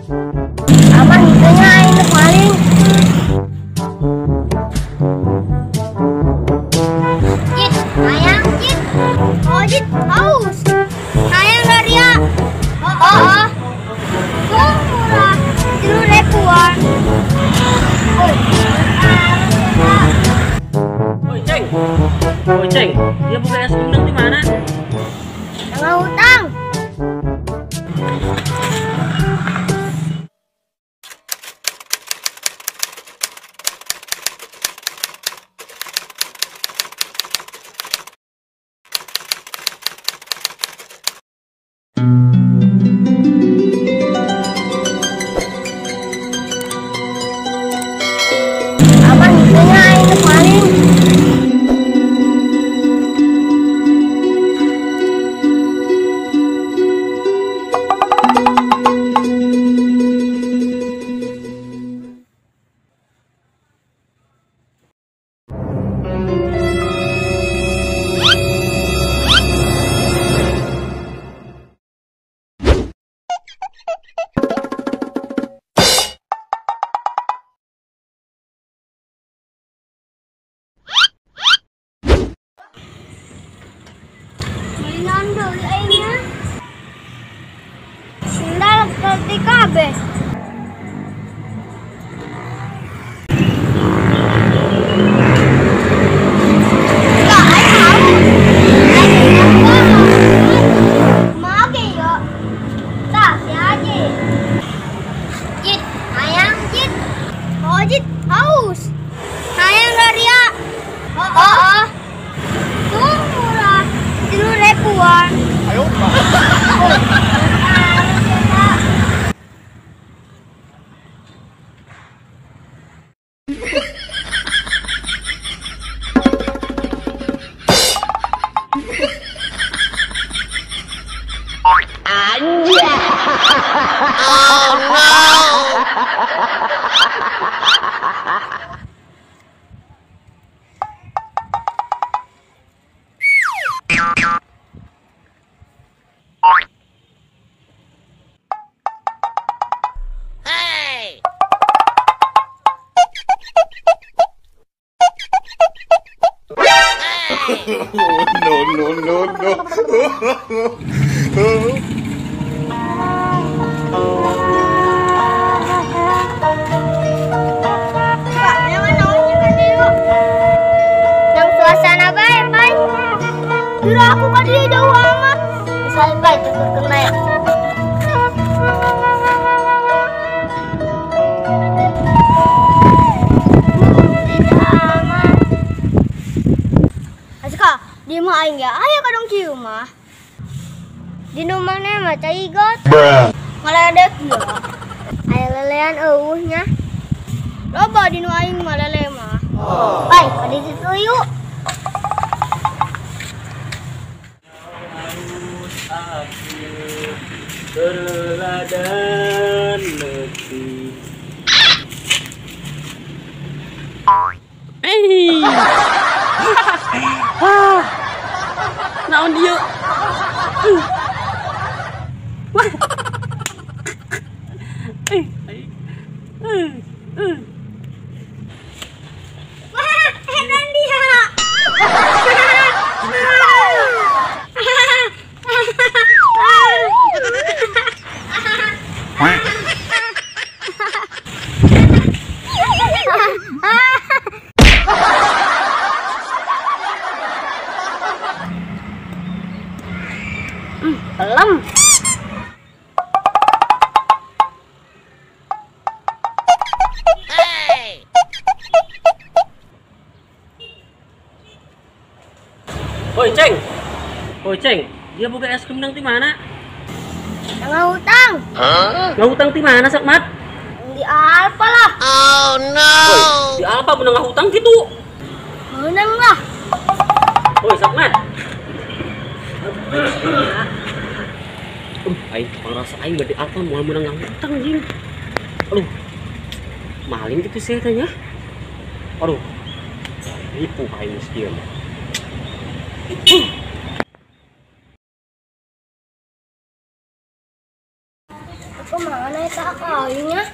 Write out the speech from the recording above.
Aman hidungnya aing paling. Cit, ayang cit. Oh cit, haus. Ayang Daria. Oh, oh. Murah. 3.000-an. Oh. Oi, Ceng. Oi, Ceng. Dia buka es krim di mana? Tengah hutang. Aman hidungnya aing paling. Nandol aingnya. Sendal ganti kabeh. Cit, ayang cit. Oh cit, haus. Ayang Daria. Oh, oh. Murah. 3.000-an. Ayo. Anjay. Oh no. Hey. No, no, no, no. Nang suasana bae, Pai. Dulu aku kan dia jauh amat. Misal Pai tuturkeun bae. Di mah aing ya, aya kadang cium mah. Di nu mana mah cai got. Ngaledek ya. Aya lelean eueuh nya. Loba di nu aing mah lele mah. Pai, ka di situ yuk. Berladan letih. Eh. Ah. Naon dia? Wah. Wah, heran dia. Belum. Hey. Oi, Ceng. Oi, Ceng. Dia buka es krim di mana? Tengah hutang. Huh? Ngahutang di mana, Sakmat? Di Alfa lah. Oh no. Oi, di Alfa menang ngahutang gitu. Menang lah. Oi, Sakmat. Aing pangrasa aing bade Alfa moal meunang ngahutang jing. Aduh. Maling gitu sih tanya. Aduh. Nipu aing miskin. Aku mana eta ka aing nya?